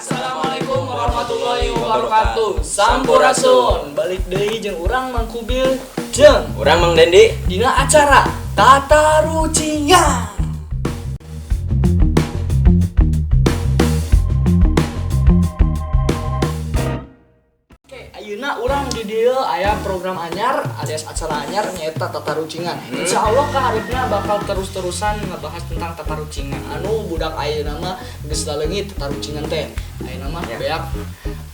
Assalamualaikum warahmatullahi wabarakatuh. Sampurasun. Balik deui jeung urang Mang Kubil jeung Urang Mang Dendi. Dina acara Tata Rucingan. Oke, ayeuna urang di dieu aya program anyar alias acara anyar nyaeta Tata Rucingan. Insya Allah kaharepna bakal terus-terusan ngebahas tentang tata rucingan. Anu budak ayeuna mah geus laleungit tata rucingan teh. Ayeuna mah beak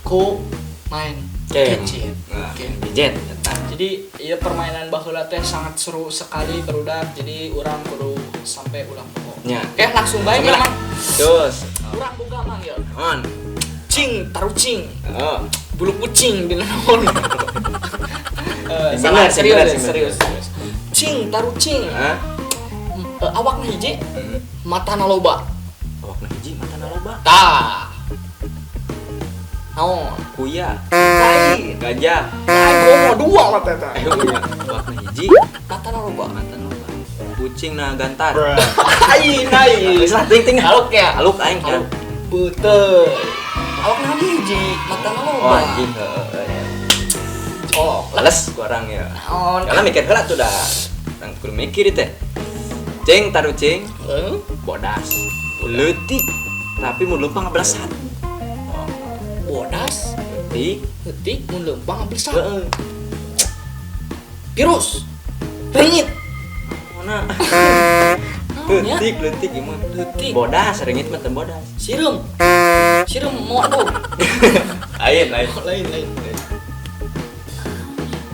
ku main Game. gadget. Nah, Game. gadget eta. Jadi iya, permainan baheula teh sangat seru sekali, barudak. Jadi urang kudu sampai ulang pokok. Nya. Oke, langsung bae Langsung ya, lah. Mang. Terus. Urang boga, Mang, ya. On. Cing, tarucing. Oh. Bulu kucing dina naon. Eh, Bener, salah, sih, serius, bener, sih, serius, bener. serius. Cing, tarucing. Hah? Eh, awakna hiji, matana loba. Awakna hiji, matana loba. Tah. Naon? Kuya. Lain. Gajah. Lain, komo dua lah teh. Eh, kuya. Awakna hiji, Matana loba. matana loba. Kucing na gantar. Lain, lain. Geus lah, ting ting. Haluk ya? Haluk aing kan. Haluk. Betul. Awakna hiji, matana Oh, loba. anjing heeh. Cok. Males ku orang ya. Naon? Karena mikir heula tuh dah. Urang kudu mikir teh. Cing tarucing, Heuh? bodas. Leutik tapi mun leumpang ngabelesat. Bodas, Leutik, leutik, mun leumpang ngabelesat. heeh. Virus. Rengit. Mana? Naon ya? Leutik, leutik gimana? Leutik. Bodas, rengit mah teu bodas. Sireum. Sireum mau aduh. Lain, lain. Lain, lain.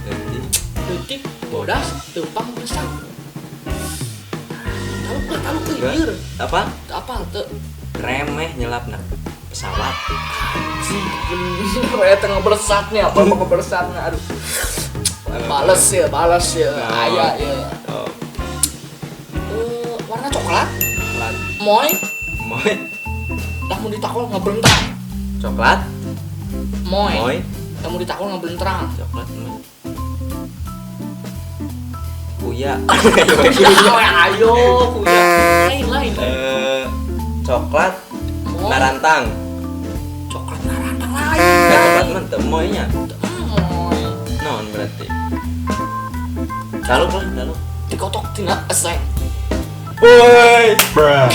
Leutik. Leutik, bodas, leumpang ngabelesat. Taluk lah, taluk euy, lieur. Apa? Teu apal teu. Remeh nyelapna pesawat. Anjing, bener eta ngebelesatnya, apa mau ngebelesatnya, aduh. Bales ya, bales ya, Nah. aya ya. Oh, Eh, warna coklat, coklat. moy, Moy. lamun ditakol ngeblentrang. Coklat. Moy. Moy. Lamun ditakol ngeblentrang. Coklat moy. Kuya. Ya, ayo, kuya. Lain, lain, lain. Eh, coklat Moy. narantang. Coklat narantang lain. Nah, coklat mah teu moynya. Moy. Naon berarti? Taluk lah, taluk. Dikotok tina eseng. Woi. Nah,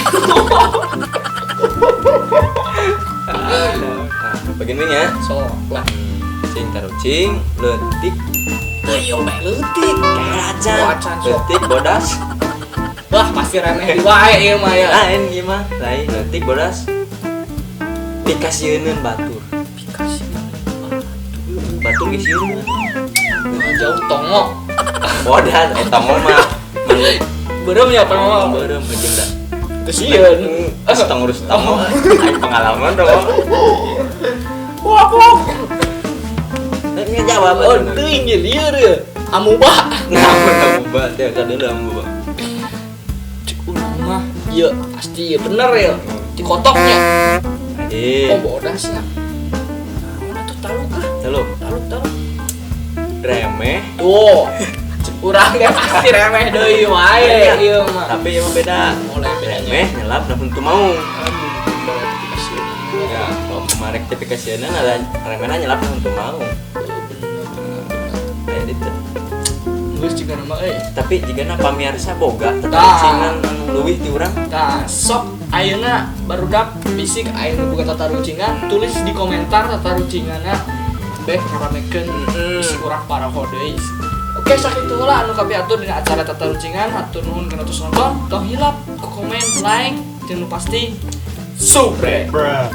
bagian ini ya. So, lah. Cing tarucing, leutik, Ayo, bae leutik. acan. Acan, sok. Leutik bodas. Wah, pasti remeh di wae ieu mah ya. Lain gimana? Lain leutik bodas. Pikasieuneun batur. Pikasi. Batur geus sieun. Jauh tongo. Bodas eta mah mah. Beureum ya tongo. Beureum jeung da. Teu sieun. Geus tong urus tongo. Aing pengalaman dong. Wah, wah. Ini jawab. Oh, teuing ge lieur ya. Amuba. Nah, amuba teh kadeuleu amuba. Cek urang mah, ieu pasti ieu bener ya. Dikotoknya. Eh, Oh, bodasnya. Naon atuh taluk ah. taluk. Taluk, taluk. Remeh. Tuh. Cek urang ge pasti remeh deui wae ieu mah. Tapi emang beda. Mulai bedanya. Remeh nyelap namun teu mau. Aduh, berarti dikasih. Ya, kalau kemarin tipikasinya ada remehna nyelap namun teu mau. Bener, bener, bener. Kayak gitu. Geus jiga nama euy. Tapi jigana pamiarsa boga Tah. tatarucingan anu leuwih ti urang. Tah, sok ayeuna barudak bisik ayeuna buka tata rucingan, tulis di komentar tata rucinganna beh ngaramekeun bisi urang paraho deui. Oke, sakitu heula anu kapiatur dina acara tata rucingan. Hatur nuhun kana tos nonton. Tong hilap ku komen, like, jeung nu pasti subrek. Bruh.